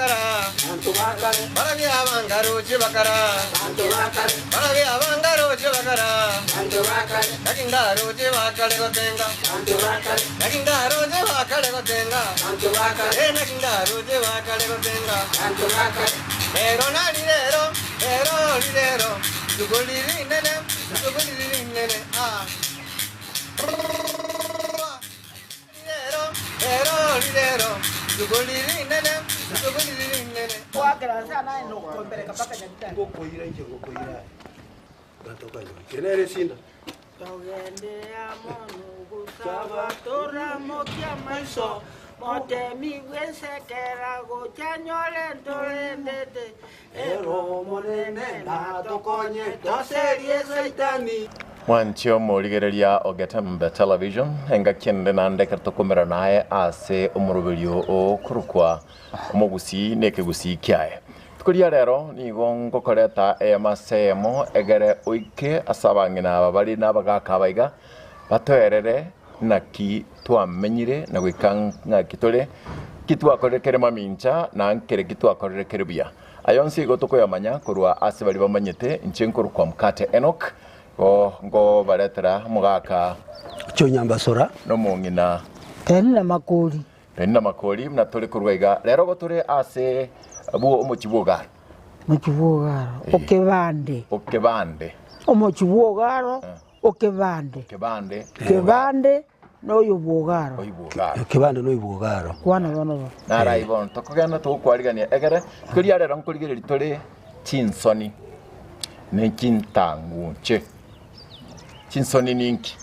bakara Barabia abangaroche bakara Barabia abangaroche bakara Naki ndaroche bakare gotenga Naki ndaroche bakare gotenga Eh naki ndaroche bakare gotenga Rero nari rero Rero rirero Rituko riri rinene Rituko riri rinene Ah Togende amo nogosaba toramokie amaiso, motemi bw'ensekera gocha nyore ntorendete, Ero Omonene natokonye toserie Saitani. Mwanche omorigereria o Getembe Television, engaki ende naende ekero tokomerana aye ase omoroberio okorokwa omogusii na ekegusii kiaye. Rituko ria rero nigo ngokoreta eyemo ase eyemo egere oike ase abang'ina aba bare na abagaka aba iga, batoerere naki twamenyire na goika ng'aki tore, ki twakorire kere mamincha na nkere ki twakorire kere buya. Aya onsi igo tokoyamanya korwa ase baria bamanyete inche nkorokwa Mkate Enock, igo nkobaretera omogaka Chonyambasora. na omong'ina. Penina Makori. Penina Makori, buna tore korwa iga rero igo tore ase bwo omochie bw'Ogaro. Omochie bw'Ogaro, Okebande. Okebande. Omochie bw'Ogaro, Okebande. Kebande. Kebande noyo bw'Ogaro. Oyo bw'Ogaro. Kebande noyo bw'Ogaro. Kwana bono bo. Narai bono tokogenda togokwarigania egere toria rero nkorigereria tore chinsoni ne chintanguche. Chinsoni ninki?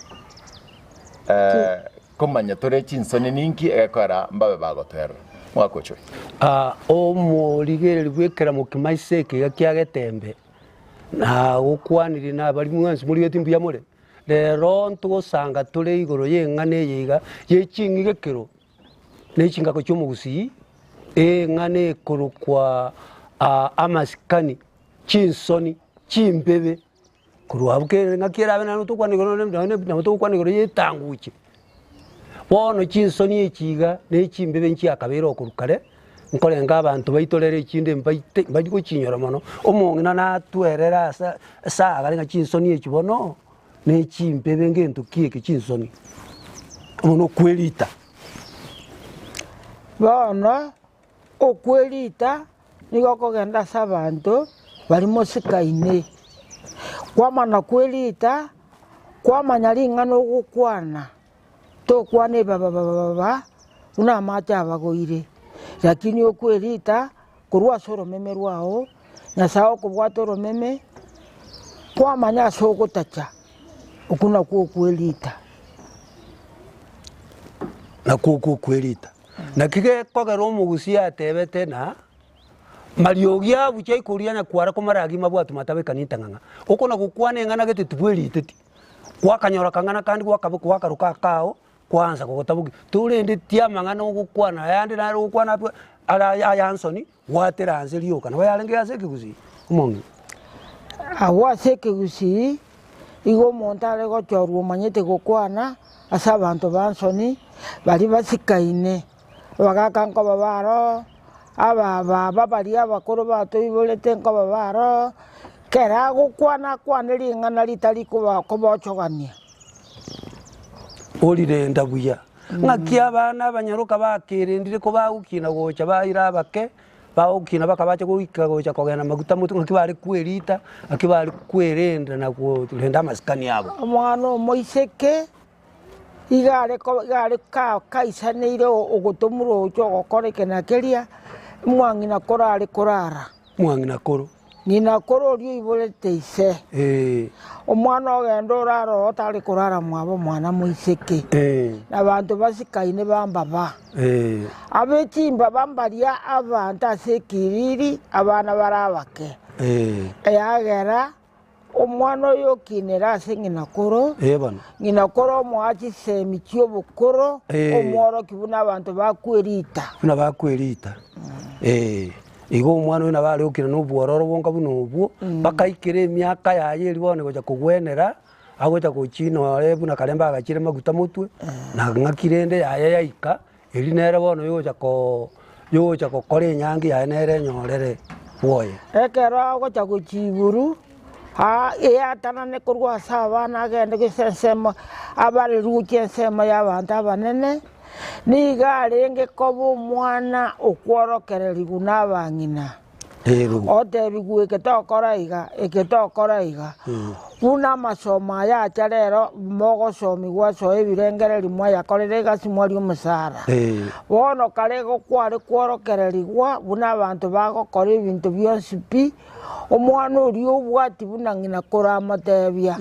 Eh, komanya tore chinsoni ninki egekora mbabe bagotoerera. Mwaka ochoe. Ah, omorigereria bw'ekeramo kimaisa eke iga kia Getembe. Nagokwanirie nabaria mwensi morigetie mbuya more, rero ntogosanga tore igoro y'eng'ana eye iga ye ching'igekero ne chingako chi'omogusii, eng'ana ekorokwa amasikani, chinsoni, chimbebe, korwa abwo kere ng'aki erabe naende tokwana igoro nonye nabo togokwana igoro ya etanguche. Bono chinsoni echi iga na echimbebe nchiakabeire okorwa kare, nkorenga abanto baito rero echinde mbaite mbari gochinyora mono, omong'ina natwerere ase ase agare ng'a chinsoni echi bono, na echimbebe ngento ki eke chinsoni, obo na okwerita. Bono okwerita nigo okogenda ase abanto baria mosikaine, kwamana kwerita, kwamanya ring'ana ogokwana, tokwana ebababababa buna amache abagoire, lakini okwerita korwa ase oromeme rwao, Nyasaye okobwata oromeme, kwamanya ase ogotacha, okwo nakwo okwerita. Nakwo okwo okwerita. Naki gekogera omogusii atebete na mariogi abucha ikoria nyakwara komara agima abwatwe mataba ekanisa ng'a ng'a. Oko nagokwana eng'ana gete tibweriteti, gwakanyora kang'ana kandi gwakaba gwakaroka akao kwaansa kogotabokia. Torendeti amang'ana ogokwana ayande naro ogokwana abwo ara aya nsoni gwatera nse rioka. Nabo yarenge ase ekegusii omong'ina. Agwo ase ekegusii, igo omonto are gochorwa omanyete gokwana ase abanto ba nsoni, baria basikaine, abagaka nkoba baroo, abababa baria abakoro batoiborete nkoba baroo, ekero agokwana akwane ring'ana ritari koba kobochogania. Orirenda buya, ng'aki abana abanyaroka bakerendire kobagokina gocha baira abake, Bagokina bakabacha goika gocha kogenda maguta motwe ng'aki bare kwerita, ng'aki bare kwerenda na korenda amasikani abo. Omwana omoiseke iga are ko iga are ka kaisaneire ogotomwa roche ogokora eke na keria, omwang'ina koro are korara. Omwang'ina koro. Ng'ina koro oria oiborete ise. Omwana ogenda orare oo tari korara mwabo omwana moiseke. Na abanto basikaine ba mbaba. Abe chimbaba mbaria abanto ase ekiriri, abana bare abake. Eagera omwana oyo okinire ase ng'ina koro, ng'ina koro omoa chisemi chi'obokoro, omworokia buna abanto bakwerita. Buna bakwerita. Igo omwana oyo nabo are gokina nobwororo bonga buna obwo, mpaka aikere emiaka yaye eria bono egocha kogwenera, agocha gochina ore buna kare mbagachire maguta motwe, na ng'aki rende yaye yaika, eria nere bono egocha koo. Yogocha gokora enyangi yaye nere enyorere bwoye. Ekero agocha gochia iguru, aa eatanane korwa ase abana agende gose ensemo abarerwe gochia ensemo y'abanto abanene, nigo arenge koba omwana okworokererigwa na abang'ina. Otebigwe eke tokora iga, eke tokora iga. Buna amasomo aya acha rero, mogosomigwa asoe ebirengererio mwayakorera egasi mwaria omosara. Bono kare igo kware kworokererigwa buna abanto bagokora ebinto bionsi pi, omwana oria obwati buna ng'ina koramotebia.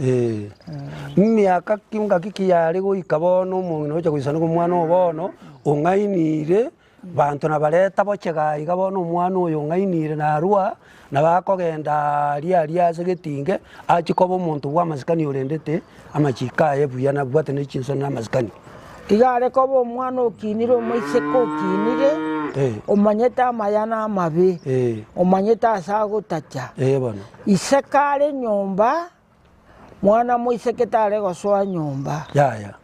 Emiaka ki ngaki ki yare goika bono omong'ina ocha goisana omwana oo bono ong'ainire. Banto nabareta bochega aiga bono omwana oyo ong'ainire narua, nabo akogenda aria aria ase getinge, achie koba omonto bw'amasikani orendete amachiko aye buya na abwate ne chinsoni na amasikani. Iga are koba omwana okinire omoiseke okinire, omanyete amaya na amabe, omanyete ase agotacha. Bono. Ise kare nyomba, Mwana moiseke tare gosoa nyomba. Yaya.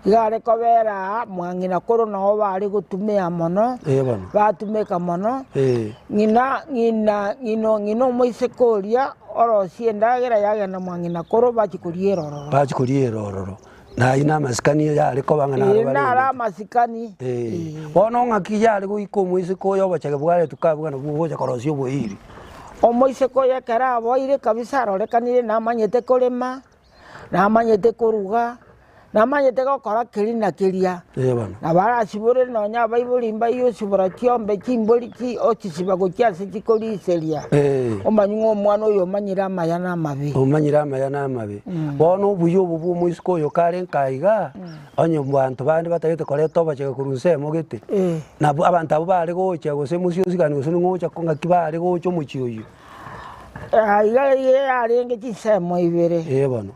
Iga are kobera aa mwa ng'ina koro nao bare gotumia mono, Ee bono. batumeka mono. Ee. Ng'ina ng'ina ng'ina ng'ina omoiseke oria orosie endagera yagenda mwa ng'ina koro bachie koriera ororo. Bachie koriera ororo. Na ayio namasikani yare koba ng'a naro Ee, naro barendete. amasikani. Ee. Bono ng'aki yare goika omoiseke oyo obochege bwaretwe abwo ng'a nabwo ogocha korosia oboiri. Omoiseke oyo ekero aboire kabisa arorekanire namanyete korema, namanyete koruga, namanyete gokora keria na keria. Ee bono. Nabo arasibore nonya abaibori mbaye osibora chiombe chimbori chi ochisiba gochia ase chikoriseria. Ee. Omanywe ng'a omwana oyo omanyire amaya na amabe. Omanyire amaya na amabe. Bono obuya obo bwa omoiseke oyo kare nka iga, onye abanto bande batagete koreta obochege korwa ensemo gete, nabwo abanto abwo bare gocha gose mosie osigani gose ning'o ocha ng'aki bare gocha omochie oyio. Iga iga yarenge chinsemo ibere. Ee bono.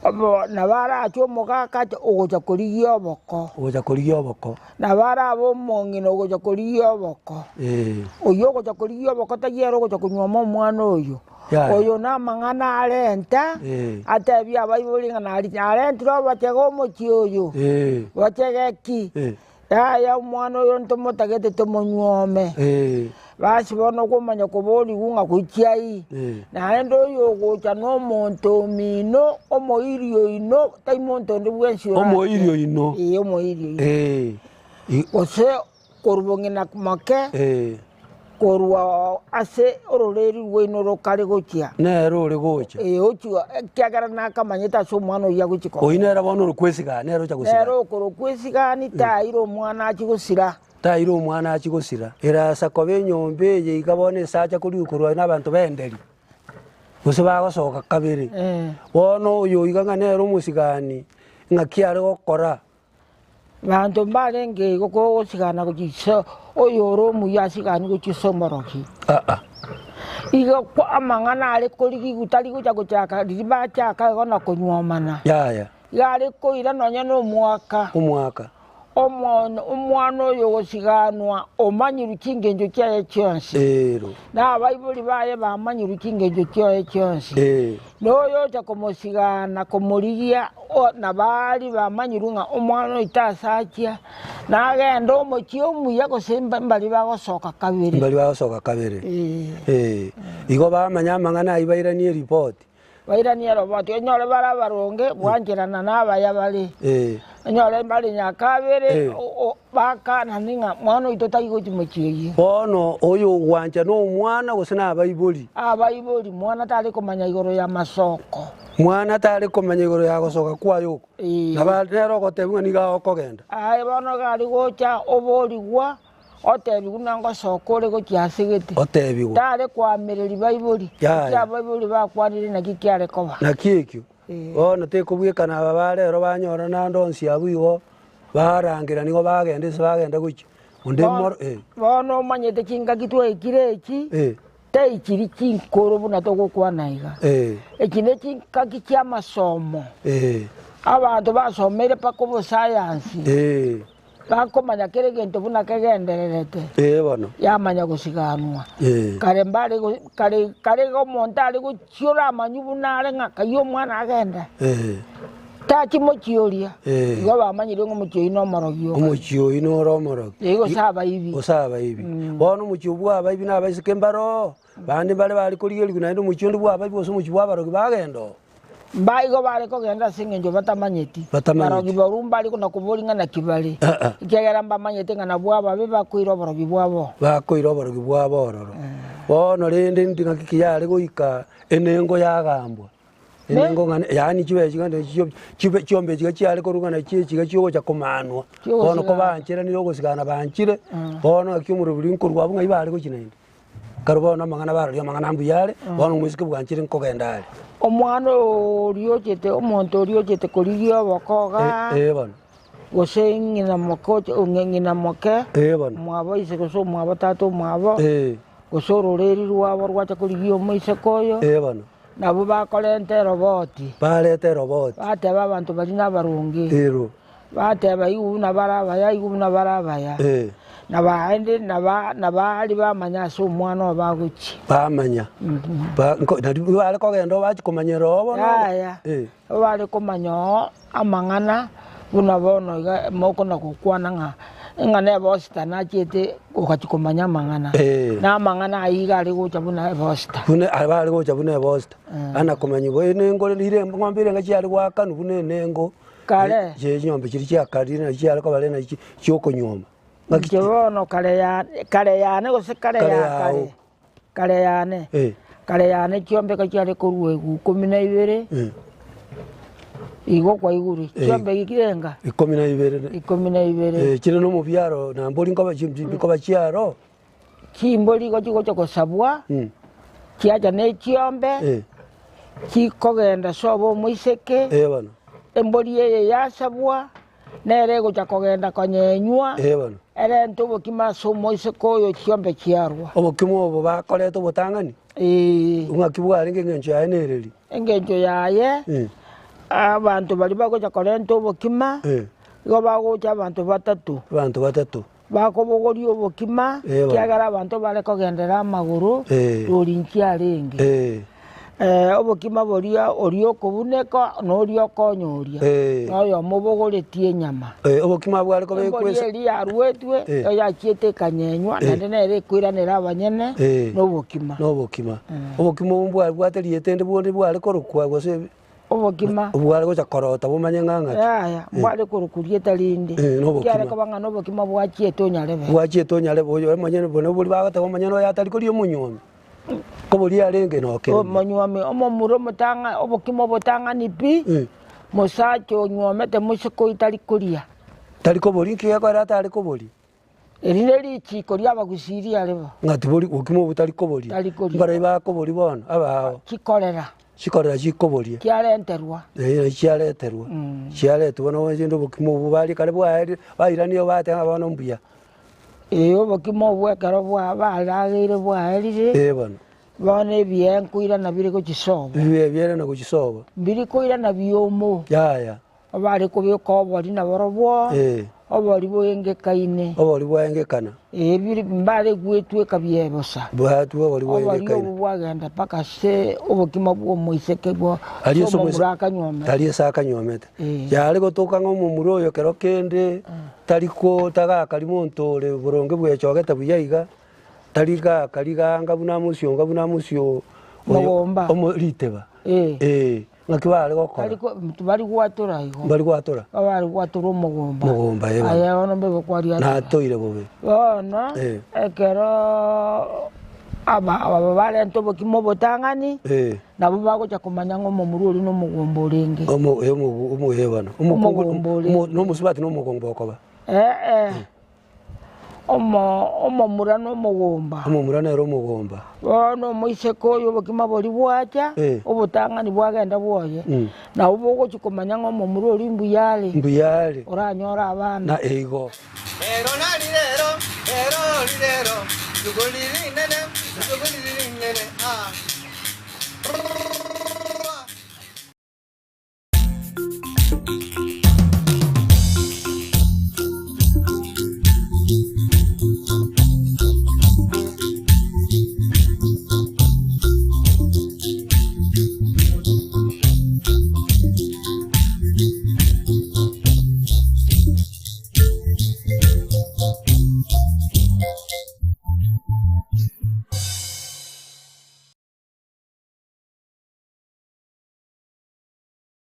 Obo nabo arache omogaka ache ogocha korigia oboko. Ogocha korigia oboko. Nabo arabe omong'ina ogocha korigia oboko. Ee. Oyio ogocha korigia oboko tari ere ogocha konyuoma omwana oyio. Yaya. Oyo namang'ana arenta, Ee. atebie abaibori ng'a nari narentire obochege omochie oyo, Ee. bochege ki? Ee. Yaya omwana oyo ntomotagete tomonyuome. Ee. Basi bono okomanya koborigwa ng'a gochia ai, Ee. naende oyo ogocha nomonto omino, omoiri oino, tai monto onde bwensi orache. Omoiri oino. Ee, omoiri oino. Ee. I- Gose korwa bong'ina moke. Ee. Korwa ase ororeeri rwaino rokare gochia. Nere ore gocha. Ee, ochia, ekiagera nakamanyete ase omwana oyio agochia koba. Oyio nere bono ore kwesigaa, nere ocha gosira. Nere okorokwa esigani, taire omwana achie gosira. Taire omwana achie gosira. Erasa koba enyomba eye iga bono esacha korigwa korwa na abanto b'enderi, gose bagosoka kabere. Bono oyo iga ng'a nere omosigani, ng'aki are gokora? Abanto mbarenge igo kogosigana gochia iso oyore omuya asigani gochia ase omorogi. Aa. Igo kwa amang'ana are korigigwa tari gocha gochaka riria bachaka igo na konyuomana. Yaya. Iga are koira nonya na omwaka. Omwaka. Omono omwana oyo ogosiganwa omanyirwe chingencho chiaye chionsi. Ero. Na abaibori baye bamanyirwe chingencho chiaye chionsi. Ee. Na oyocha komosigana komorigia o nabaaria bamanyirwe ng'a omwana oyo tasachia, nagende omochie omuya gose mba mbaria bagosoka kabere. Mbaria bagosoka kabere. Ee. Ee. Igo bamanya amang'ana ayio bairanie eripoti. Bairanie eroboti, onyore bare abaronge bwancherana nabaya bare. Ee. Onyore mbare nyakabere Ee. o- o- bakanani ng'a mwana oito tari gochia mochie oyio. Bono oyo ogwancha nomwana gose nabaibori? Abaibori, mwana tari komanya igoro y'amasoko. Mwana tari komanya igoro ya gosoka kwaye oko. Ee. Nabo nere ogotebiwa ng'a nigo agokogenda. Aye bono iga aria gocha oborigwa, otebigwe buna ngosoka ore gochia ase gete. Otebigwe. Tare koamereria baibori, Yaya. eki abaibori bakwanire naki kiare koba. Naki ekio, Ee. bono tekobwekana aba ba rero banyorana ande onsi abwo igo, barangera nigo bagenda ase bagenda gochia. Onde Bono moro eh. bono omanyete chingaki twaikire echi, Eh. taichiri chinkoro buna togokwana iga. Eh. Echi ne chingaki chi'amasomo. Eh. Abanto basomeire mpaka obosayansi. Eh. Bakomanya kera egento buna kegendererete. Ee bono. Yamanya gosiganwa. Ee. Kare mbare go- kare kare iga omonto are gochia oramanywe buna are ng'a kayio omwana agende. Ee. Tachi mochie oria. Eh. Igo bamanyire ng'a omochie oyio nomorogi oka. Omochie oyio nore omorogi. Ee, gose abaibi. Gose abaibi. Bono omochie obwo bw'abaibi na abaiseke mbare oo, bande mbare bare korigerigwa naende omochie onde bw'abaibi gose omochie bw'abarogi bagenda oo. Mba igo bare kogenda ase engencho batamanyeti. Batamanyeti. Barogi barwa mbare kona koboria ng'a naki bare, Eh-eh. ekiagera mbamanyete ng'a nabwo ababe bakoira oborogi bwabo. Bakoira oborogi bwabo ororo. Bono rende ndi ng'aki ki yare goika enengo yagambwa. Enengo ng'a yaani chibe chiga nde chio chibe chiombe chiga chiare korwa ng'a nachio echiga chiogocha komanwa. Bono Chiogosigana. kobancheranire ogosigana banchire, bono ng'aki omorobori nkorwa abwo ng'ai bare gochia naende. Ekero bono amang'ana baroria amang'ana mbuya are, bono omoiseke bwanchire nkogenda are. Omwana oria ochete, omonto oria ochete korigia obokoga, Eh, eh bono. gose ng'ina moke oche ng'ina moke, Eh bono. omwabo ise gose omwabo tata omwabo, Eh. gose ororeri rwabo rwacha korigia omoiseke oyo, Eh bono. nabwo bakorenta eroboti. Bareta eroboti. Bateba abanto baria nabaronge. Ero. Bateba, Igwe buna bare abaya, igwe buna bare abaya. Eh. Na baende naba nabaaria bamanya ase omwana obo agochia. Bamanya. Ba nko nari bare kogenda oo bachia komanyera oo bono. Yaya, Eh. bare komanya oo amang'ana buna bono iga mokona gokwana ng'a ng'a na ebosita nachiete ogachia komanya amang'ana. Eh. Na amang'ana ayio iga are gocha buna ebosita. Buna bare gocha buna ebosita. Ana komanyigwa enengo rende ire eng'ombe ere chiare goakanwa buna enengo. Kare. Chie chinyomba chiria chiakarire nachi chiare koba rende nachi chiokonyuoma. Ng'aki Inche bono kare ya kare yane gose kare Kare ya yao. kare, kare yane, Eh. kare yane chiombe ekero chiare korwa egu ikomi na ibere, Eh. igo kwaigure, Eh. chiombe eki kirenga? Ikomi na ibere. Ikomi na ibere. Eh, chire na omobiaro na mbori nkoba chi nkoba chiaro. Chimbori igo chigocha gosabwa, chiacha ne chiombe, Eh. chikogenda sobo omoiseke, Eh bono. embori eye yasabwa, nere egocha kogenda konyenywa, Eh bono. erente obokima ase omoiseke oyo chiombe chiarwa. Obokima obo bakoreta obotang'ani, Ee. ng'aki bwarenge eng'encho yaye nereri? Engencho yaye, Eh. abanto baria bagocha korenta obokima, Eh. igo bagocha abanto batato. Abanto batato. Bakobogoria obokima, Eh, bono. ekiagera abanto bare kogenderera amagoro, Eh. rori nchiarenge. Eh. Obokima boria oria okobuneka na oria okonyoria, Eh. na oyomo obogoretie enyama. Eh, obokima bware kobekwa Embori ase eria yaruetwe, Eh. eyachiete ekanyenywa, Eh. naende nere ekoiranera abanyene Eh. na obokima. na obokima. Obokima obo mbware bwate rieta ende bonde bware korokwa gose Obokima. Bware gocha korota bomanye ng'a ng'aki. Yaya, mbware korokwa rieta rinde. Eh, nobokima. Kiare koba ng'a nobokima bwachiete onyarebe. Bwachiete onyarebe, oyo omonyene buna boria bagoteba omonyene oyo atari koria omonywomi, koboria arenge nokende. Omonywomi, omomura omotang'a obokima obotang'ani pi, Eh. mosacha onywomete mosike oyio tari koria. Tari koboria nki gekorera atare koboria? Eri nerichiiko ri'abagusii riare bo. Ng'a tibori bokima obwo tari koboria. Tari koria. Mbarabwo bakoboria bono abaao. Chikorera. Chikorera chikoboria. Chiarenterwa. Eh, chiareterwa. Chiaretwa bono rende obokima obwo baria kare bwaerire, bairanire bateba ng'a bono mbuya. Ee, obokima obwo ekero bwa barageire bwaerire. Ee bono. Bono ebiee nkoirana bire gochia sobo. Ebiee biairana gochia sobo. Mbiri koirana biomo. Yaya. Abare kobeka obori naborobwo, Ee. obori bwengekaine. Obori bwaengekana. Ee, biri mbare gwetweka bie bosa. Bwatwa obori Obori bwaengekaine. obo bwagenda mpaka ase obokima bw'omoiseke bwo Aria ase ase omoise- omomura akanywomete. Aria ase akanywomete. Ee. Yare gotoka ng'a omomura oyo kero kende tari ko tagakari monto ore boronge bwechogete buya iga, tari gakari ganga buna amosionga buna amosio oyo Mogomba. omo riteba. Ee. Ee. Ng'aki bare gokora? Tari ko- tibari gwatora igo. Mbari gwatora? Babare gwatora omogomba. Mogomba, eh, bono. Aye bono mbe bokwariatora. Natoire bobe. Bono, Eh. ekero aba aba barenta obokima obotang'ani, Eh. nabo bagocha komanya ng'a omomura oria na omogomba orenge. Omo eh, omo omo eh bono. Omokungu Omogomba orenge. omo nomosubati na omogomba okoba. Eh, eh. Omo, omomura nomogomba. Omomura nere omogomba. Bono omoiseke oyo obokima boria bwacha, Eh. obotang'ani bwagenda bwoye, Mm. nabo bogochia komanya ng'a omomura oria mbuya are, Mbuya are. oranyore abana. Na eigo. Rero nari rero, rero rirero, rituko riri rinene, rituko riri rinene, ah.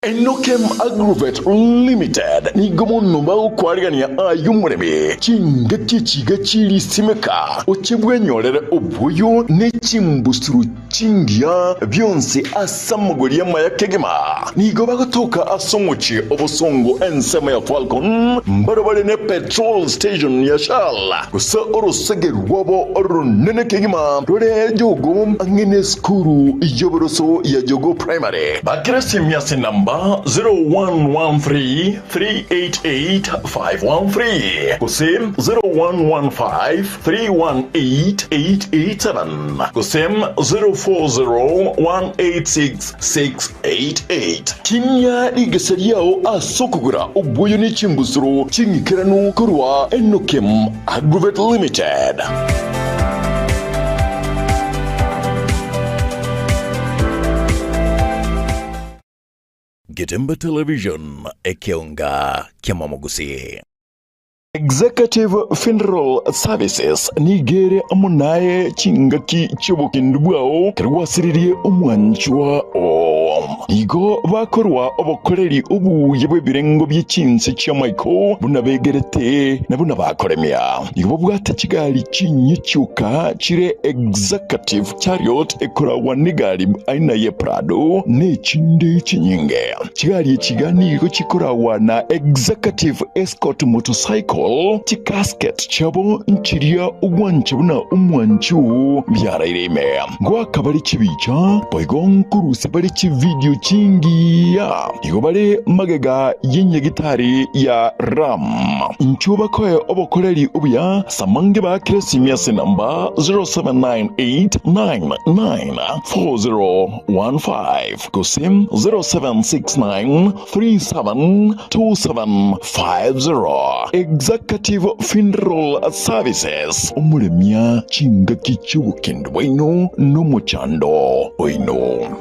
Enokem Agrovet Limited nigo mono bagokwarigania aye omoremi chingaki echiga chirisimeka, oche bwenyorere oboyo ne chimbusuro chingiya bionsi ase amagori amaya kegima. Nigo bagotoka ase omochie obosongo ensemo ya Falcon, mbarabare ne petrol station ya Shell, gose orosege rwabo oronene kegima rore Jogoo ang'e nesukuru y'oboroso ya Jogoo Primary. Bakera simu ase namba 0113 388 513 gose 0115 318 887 gose 040 186 688. Tinia rigesa riao ase okogora obwoyo ne chimbusuro ching'ikeranu korwa Enokem Agrovet Limited. Getembe Television, ekeonga ki'amamogusii. Executive Funeral Services nigo ere amo naye chingaki chi'obokendu bwao ekero gwasiririe omwanchwa oo. Nigo bakorwa obokoreri obuya bw'ebirengo bie chinse chi'amaiko buna begerete na buna bakoremia. Nigo babwate chigari chinyia chioka chire Executive Chariot ekoragwa negari aina ye Prado nechinde chinyinge. Chigari echi iga nigo chikoragwa na Executive Escort Motorcycle, chicasket chiabo nchiria ogwancha buna omwanchi oo biaraire ime. Ngoaka bare chibicha, boigo nkorusia bare chividio chingiya. Igo bare magega y'enyagitari ya Ram. Inchuo bakoe obokoreri obuya samange baakere esimi ase namba 0798994015 gose 0769372750. Executive Funeral Services, omoremia chingaki chi'obokendu bwaino nomochando oino.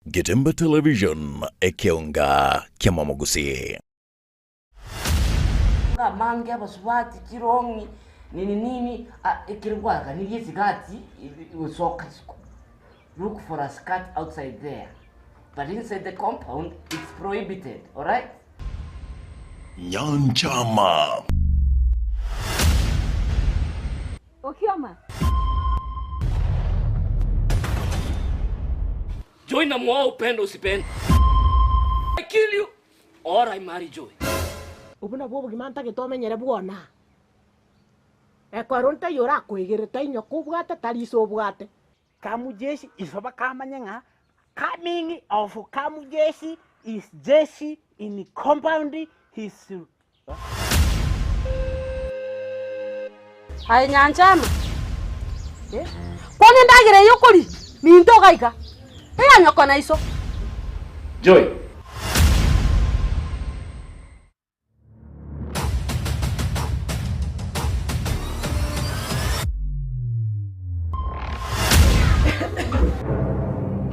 Getembe Television, ekeonga ki'amamogusii. Amange abasubati chirong'i nini nini ah, ekero gwaganirie esigati gosoka isiko look for a skirt outside there but inside the compound it's prohibited alright. Nyanchama. Okioma. Joy namuoa upende usipende I kill you or I marry Joy. Obwo nabwo obogima ntagete omenyere bwona. Ekero ntaiyo orakoegere tainywa kobwate tari iso obwate. Kamujeshi iso bakamanya ng'a coming of Kamujeshi is jeshi in compound his Aye Nyanchama, kwana endagera eye okoria, minto ogaika, eya nyoko na iso. Joy.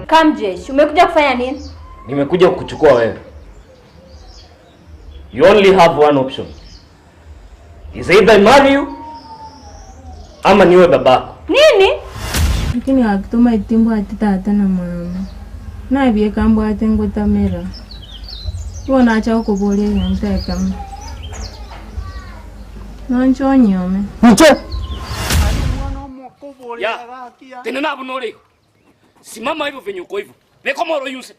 Kamjesh, umekuja kufanya nini? Nimekuja kukuchukua wewe. You only have one option. Is either I marry you ama niwe babako. Nini? Lakini gaki timbwati tata na mama, nabieka mbwate ngotamera. Igo nacha gokoboria egento ekemo, nonche onyiome. Inche! Ya, tenena abwo nore igo. Simama hivyo venye uko hivyo. Beka omoro oyunse.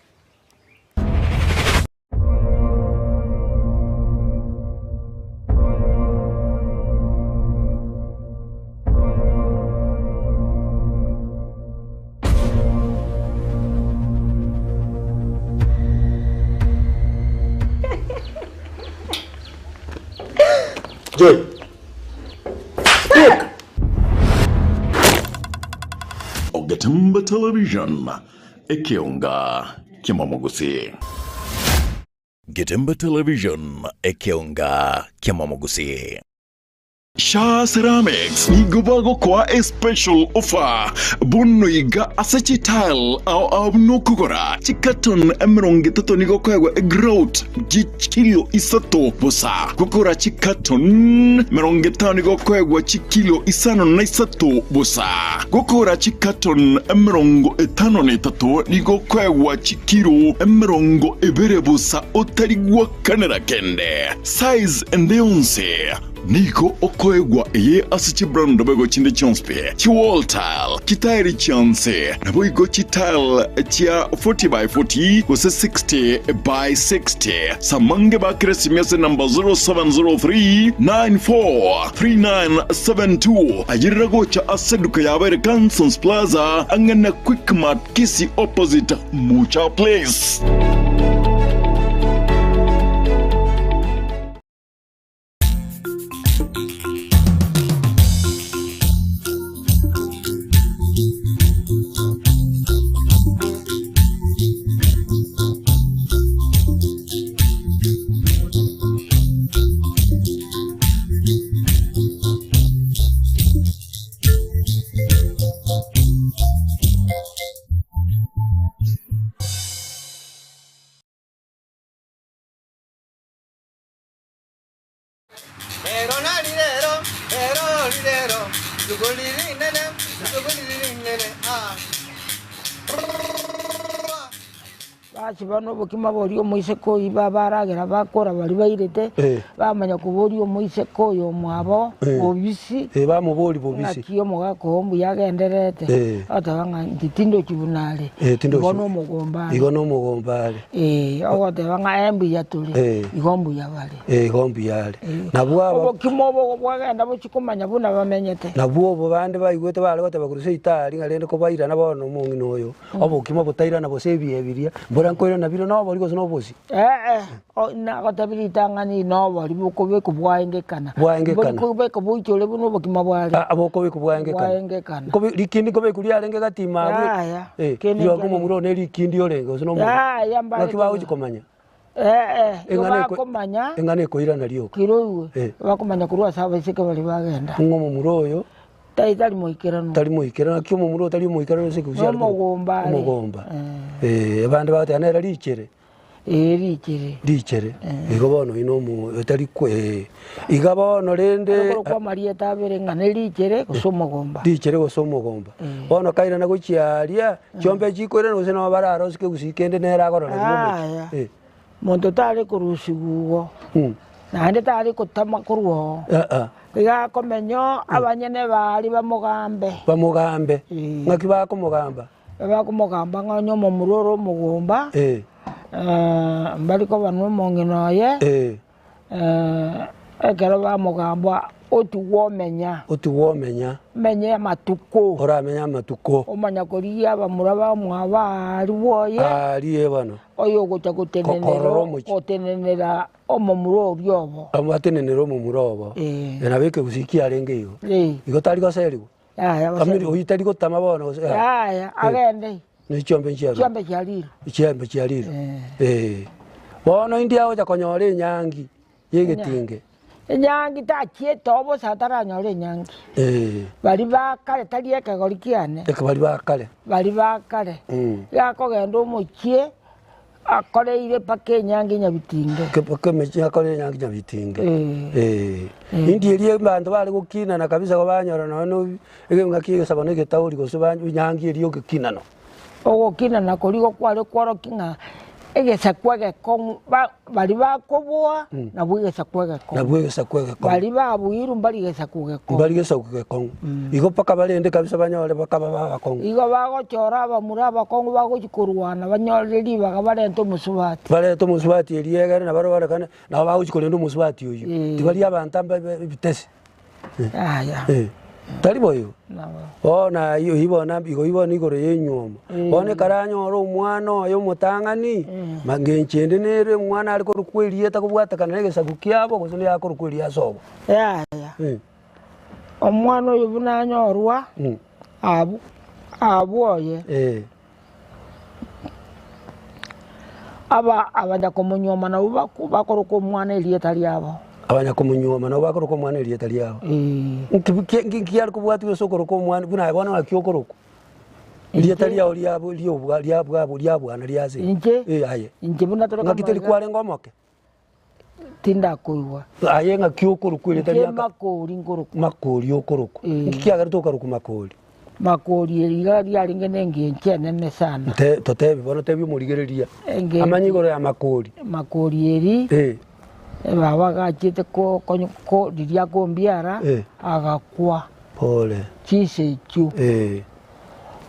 Joy. Speak. Ogetemba Television, ekeonga kiamamogusii. Getembe Television, ekeonga kiamamogusii. Shaa Ceramics nigo bagokoa a special offer bono iga ase chitile ao ao buna okogora chicarton 30 nigo okoegwa egrout chikilo isato bosa. Gokora chicarton 50 nigo okoegwa chikilo isano na isato bosa. Gokora chicarton 53 nigo okoegwa chikilo 20 bosa otari gwakanera kende. Size ende yonsi. Nigo okoegwa eye ase chibrand boigo chinde chionsi pi, chiwall tile, chitairi chionsi, naboigo chitile chia 40 by 40 gose 60 by 60. Samange bakere esimi ase namba 0703 94 3972. Ayerera gocha ase eduka yabo ere Cansons Plaza ang'e na Quickmart Kisii opposite Mucha Place. Rero nari rero, rero rirero, rituko riri rinene, rituko riri rinene, ah. Basiba nobokima boria omoiseke oyio babaragera bakora baria bairete, Eh. bamanya koboria omoiseke oyo omwabo Eh. bobisi, Eh, bamoboria bobisi. ng'aki omogaka oo mbuya agendererete, Eh. ogoteba ng'a inche tindochi buna are, Eh, tindochi. igo nomogomba are. Igo nomogomba are. Eh, ogoteba ng'a eh mbuya tore, Eh. igo mbuya bare. Eh, igo mbuya are. Nabwo aba. Obokima obo bwagenda bochia komanya buna bamenyete. Nabwo obo bande baigwete bare goteba korwa seitari ng'a rende kobairana bono omong'ina oyo, obokima botairana gose ebiee biria, mbora nkoirana bire nobori gose nobosie. Ee, nagotebia ritang'ani nobori bokobekwa bwaengekana. Bwaengekana. Mbori kobekwa boichore buna obokima bware. Ah, bokobekwa bwaengekana. Bwaengekana. Nkobe rikindi nkobekwa riarenge gati ime abwo. Yaya, Eh, kende rirorio nkiarenge. omomura one rikindi orenge gose nomomura. Yaya, mbare Naki bagochia komanya. Ee, igo Eng'ana eko- bakomanya Eng'ana ekoirana rioka. kiroigwe, Eh. bakomanya korwa ase abaiseke baria bagenda. Ng'a omomura oyo Tari tari moikeranu. tari moikeranu, naki omomura oyo tari omoikeranu ase ekegusii are korokwa Nomogomba are. omogomba. Eh, abande bagoteba nere richere. Ee, richere. Richere. Igo bono oyio nomo otari kwe eh. Iga bono rende Are korokwa amarieta abere ng'a ne richere gose omogomba. Richere gose omogomba. Bono kairana gochia aria, chiombe chikoirana gose nabo bararose kegusii kende nere agorore buna omochie. Yaya, Eh. monto tare korusigwa igo, naende tare gotama korwa oo. Aa. Iga akomenya oo, abanyene baria bamogambe. Bamogambe. Ng'aki bakomogamba? Bakomogamba ng'a onye omomura ore omogomba, Eh. mbari koba nomong'ina oye, Eh. ekero bamogamba otigwe omenya. Otigwe omenya. Omenye amatuko. Oramenye amatuko. Omanya korigia abamura bamwabo aaria bwoye. Aaria bono. Oyo ogocha Korora gotenenera omochie. gotenenera omomura oria obo. Atenenere omomura obo. Eh. Nabo ekegusii kiarenge igo. Eh. Igo tari goserigwa. Yaya, gose- Kamiri oyio tari gotama bono gose ah. Yaya, agende. Ne chiombe nchiarure. Chiombe chiarirwe. Chiombe chiarirwe. Eh. Bono indi agocha konyora enyangi yegetinge. Enyangi tachiete oo bosa ataranyora enyangi. Eh. Baria ba kare tari ekegori kiane. Eke baria ba kare. Baria ba kare. Gakogenda omochie. Akoreire mpaka enyangi nyabitinge. Mpaka emechie akorire enyangi nyabitinge. Eh. Indi eria abanto bare gokinana kabisa banyora nonya no engaki egesabo na egetauri gose enyangi eria ogokinana. Ogokinana koria igo kware kworokia ng'a egesaku egekong'u ba baria bakoboa nabwo egesaku egekong'u. Nabwo egesaku egekong'u. Baria babuirwe mbari gesaku gekong'u. Mbari gesaku gekong'u. Igo mpaka barende kabisa banyore bakaba babakong'u. Igo bagochora abamura abakong'u bagochia korwana banyorire ribaga barente omosubati. Barente omosubati erio egere nabo barorekane nabo bagochia korenda omosubati oyio. Tibari abanto amba ebitesi. Yaya. Tari boigo? Nabo. Bono ayio oyio bono igo oyio bono igoro ya enywomo. Bono ekero anyore omwana oye omotang'ani, mangencho ende nere omwana are korokwa erieta kobwatekana na egesaku kiabo gose nigo akorokwa eria ase obo. Yaya. Omwana oyo buna anyorwa abwo abwo oye. Aba abanyakomonyuoma nabwo bakorokwa omwana erieta riabo. Abanyakomonyuoma nabo bakoroka omwana erieta riabo. Nki ki- nki nki are kobwatia ase okoroka omwana buna aye bono naki okorokwa? Erieta riao riabo riobwa ria bwabo ria bwana ria ase. Inche? Eh aye. Inche buna tore Ng'aki teri kama iga, kwarenge omoke? tindakoigwa. Aye ng'aki okorokwa erieta Inche ria nka? Makori nkorokwa. Makori okorokwa. Eh. Nki kiagerete okarokwa Makori? Makori eri iga riarenge na engencho enene sana. Nte totebi bono tebia omorigereria. Engencho- Amanye igoro ya Makori. Makori eri, Eh. baba agachiete ko- konyo ko riria akombiara, Eh. agakwa Pole. chinsa echio. Eh.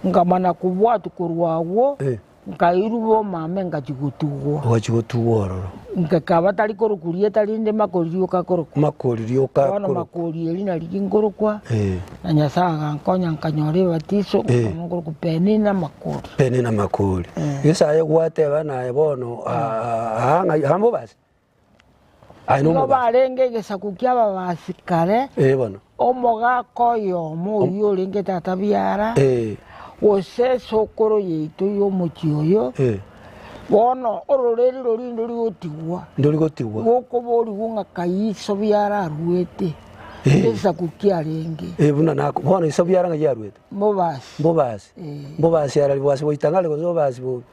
Nkamana kobwatwa korwa agwo, Eh. Nkairwa bomame ngachia gotugwa. Ogachia gotugwa ororo. Nkekaba tari korokwa rieta rinde makori rioka akorokwa. Makori rioka Bono akorokwa. makori eri nari nkorokwa, Eh. na Nyasae agankonya nkanyora ebatiso, Eh. nkaba nkorokwa Penina Makori. Penina Makori. Gese aye gwateba naye bono aa ng'ai aa mbobasi? Aye Nigo nomobasi. barenge egesaku ki'ababasi kare, Eh bono. omogaka oyomo oyio orenge tata biara, Eh. gose esokoro yaito y'omochie oyo, Eh. bono ororeri roria ndori gotigwa, Ndori gotigwa. gokoborigwa ng'a kai iso biara aruete, Eh. egesaku kiarenge. Eh buna nako bono iso biara ng'ai aruete? Mbobasi. Mbobasi. Eh. Mbobasi arari bwase boitang'ari gose bobasi bo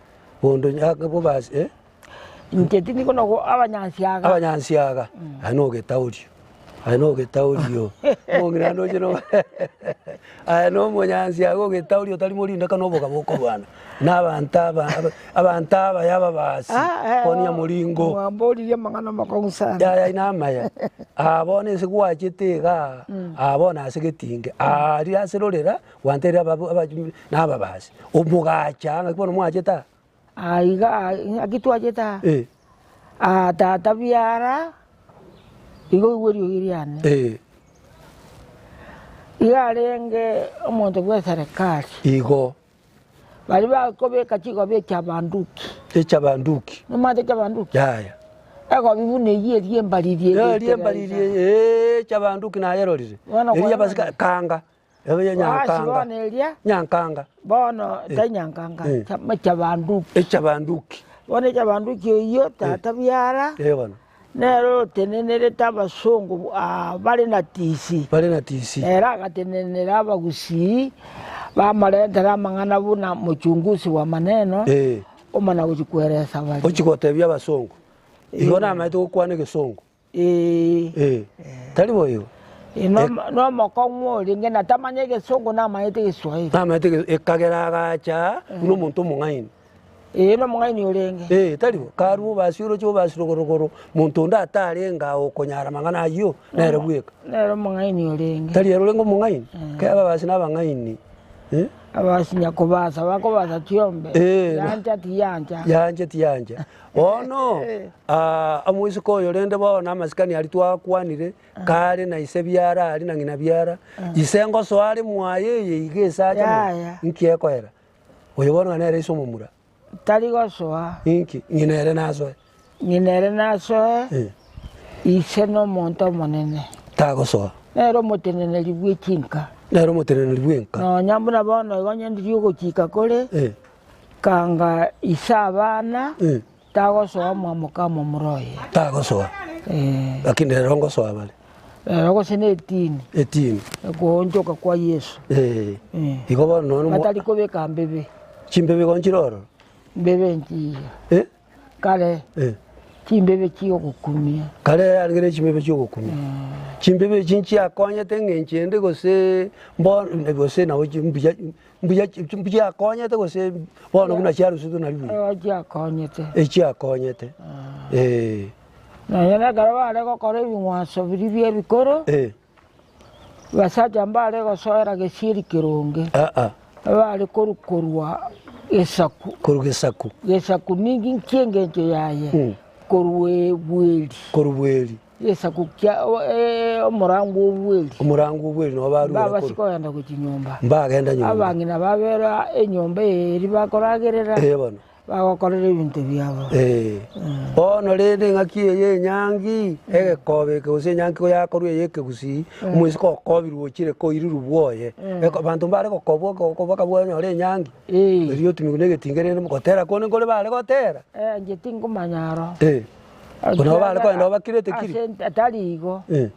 bondo bobasi eh. Inche tindi kono abanyansiaga. Abanyansiaga, aye nogetaurio, aye nogetaurio, omong'ina ndoche no aye na omonyansiaga ogetaurio otari morindeka na oboga bokorwana na abanto aba aba abanto abaya ababasi, bono nyamoringo. Mwamboririe amang'ana amakong'u sana. Yaya aye namaya, aa bono ase gwachete igaa, aa bono ase getinge, aaria ase rorera, gwanteire ababu aba na ababasi, omogacha ng'aki bono mwachete aa. Aa iga ng'aki twachete aa? Eh. Aa tata biara, igo oigwe eriogi riane. Eh. Iga arenge omonto bwa eserekari. Igo. Baria bakobeka chigobi echabanduki. Echabanduki. Nomanyete echabanduki? Yaya. Egobi buna eyio eria embariri eye. Eria embariri eye, echabanduki nayerorire. Bono Eria kwarora. basika kanga. Ebe Basi nyankanga. bono eria Nyankanga. bono tari nyankanga Eh. chama chabanduki. Echabanduki. Bono echabanduki eyio tata biara Eh bono. nere otenenerete abasongo aa bare na tisi. Bare na tisi. Ere agatenenera abagusii bamorentere amang'ana buna mochunguzi wa maneno Eh. omana gochia kweresa baria. Ochia gotebia abasongo. Igo namaete gokwana egesongo. Ee. Eh, tari boigo? Ee, no- nomokong'u orenge na tamanya egesongo namanyete egeswahili. Namanyete ege- ekagera agacha buna omonto omong'aini. Ee, nomong'aini orenge. Eh, tari bo? Karwa obasi oroche obasi rogorogoro, monto onde atarenge aye okonyara amang'ana ayio, nere bweka. Nere omong'aini orenge. Tari ere orenge omong'aini? Kera ababasi na abang'aini. Eh? Abasi nyakobasa bakobasa chiombe, Eh. yancha tiyancha. Yancha tiyancha. Bono ah, omoiseke oyo rende bono amasikani aria twakwanire, kare na ise biara aria na ng'ina biara, ise ngosoa are mwaye eye iga esacha mono, Yaya. inki ekoera? Oyo bono ng'a nere ise omomura. Tari gosoa. Inki? Ng'ina ere nasoe. Ng'ina ere nasoe, Eh. ise nomonto omonene. Tagosoa. Nere omoteneneri bwe chinka. Nere omoteneneri bw'enka. Nonya buna bono igo onye ndiria ogochika kore, Eh. kanga ise abana, Eh. tagosoa mwa moka momura oye. Tagosoa. Eh. Lakini rero ngosoa bare. Rero gose ne etini. Etini. Okoonchoka kwa Yeso. Eh. Eh. Igo bono nonya omo- Batari kobeka mbebe. Chimbebe igo nchire ororo? Mbebe nchiya. Eh? Kare. Eh. Chimbebe chiogokumia. Kare arenge ne chimbebe chiogokumia. Chimbebe echi nchiakonyete eng'encho ende gose mbono gose nabo chi mbuya mbuya chiakonyete gose bono buna chiarusetwe nari buya. Eeh chiakonyete. Echiakonyete, eh. Nonya nekero bare gokora ebing'wanso biria bia ebikoro, Eh. basacha mbare gosoera gesieri keronge, Aa. bare koru korwa gesaku. Korwa gesaku. Gesaku ninki nki engencho yaye? Korwa ebweri. Korwa bweri. Gesaku kia omorango o bweri. Omorango o bweri nabo barure korwa. Mbabasi kogenda gochia nyomba. Mbagenda nyomba. Abang'ina babera enyomba eye eria bakoragerera. Eh bono. Bagokorera ebinto biabo. Ee. Bono rende engaki eye y'enyangi, egekobo eke gose enyangi koyakorwa eye y'ekegusii, omoiseke okobirwe ochire koirirwe bwoye. Eko abanto mbare gokobwa okobwa bakabua onyore enyangi, erio otumiwe na egetinga rende gotera konde nkore bare gotera. Inche tingomanya aro. Ee. Nabo bare kogenda bakirete kiri. Ase tari igo. Eh.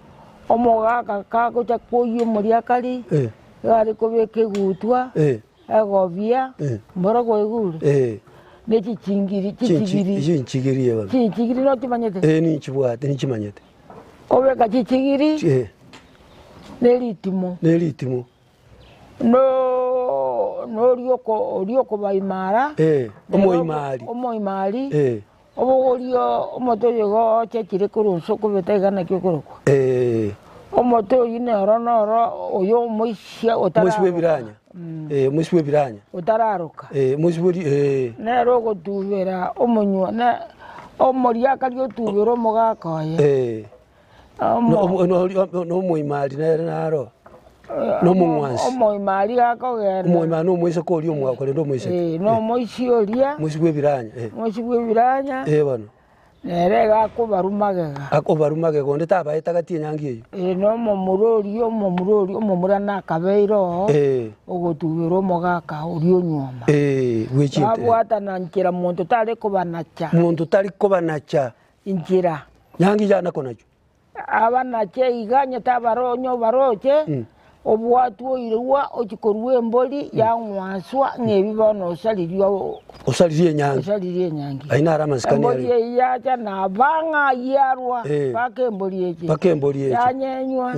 Omogaka kagocha koyia omoriakari, Eh. iga are kobeka egutwa, Eh. egobia, Eh. mboro kwaigure? Eh. Ne chichingiri, chichigiri. Chinchigiri bono. Chinchigiri nochimanyete? Eh, ninchibwate, ninchimanyete. Obeka chichigiri, Eh. ne ritimo. Ne ritimo. No noria oko oria okobaimara. Eh, omoimari. Omoimari. Eh. Obogorie omote oyo igo ochechire korwa inse okobeta iga naki okorokwa. Eh. Omote oyio noro noro oyo omoisia Omoisia otararoka. bw'ebiranya. Eh, omoisia bw'ebiranya. Otararoka. Eh, omoisia bw'eri eh. Nere ogotubera omonywa ne omoriakari otubera omogaka oye. Eh. Omo- Nomoimari nere naro, nomong'wansi. Omoimari gakogenda. Omoimari nomoiseke oria omwao korende omoiseke. Eh, nomoisia oria. Omoisia bw'ebiranya, eh. Omoisia bw'ebiranya. Eh bono. Nere iga akobarwa magega. Akobarwa magega onde tabaete agati enyangi eyio. Eh, nomomura oria, omomura oria, omomura nakabeire oo, Eh. ogotubera omogaka oria onyuoma. Eh, bwechinte. Babwatana nchera monto tare kobanacha. Monto tari kobanacha. Inchera. Nyangi yane konachwa. Abanache iga onye tabaro onye obaroche, obwatwe oirwa ochie korua embori yang'wanswa ng'a ebi bono osaririe o- Osaririe enyangi. osaririe enyangi. Ayio naro amasikani Embori aria. eyio yacha naba ng'a yiarwa Eh. mpaka embori eche. Mpaka embori eche. Yanyenywa,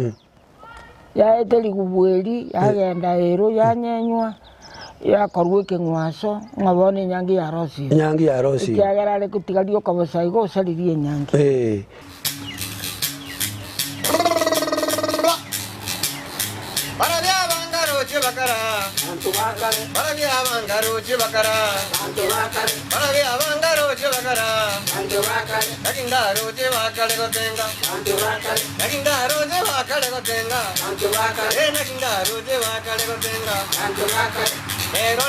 yaeta rigubu eri, yagenda ero yanyenywa, yakorwa ekeng'wanso, ng'a bono enyangi yarosiwe. Enyangi yarosiwe. Ekiagera are gotiga rioka bosa igo osaririe enyangi. Eh. Barabia abangaroche bakara. Barabia abangaroche bakara. Barabia abangaroche bakara. Naki ndaroche bakare gotenga. Naki ndaroche bakare gotenga. Eh, naki ndaroche bakare gotenga. Ero.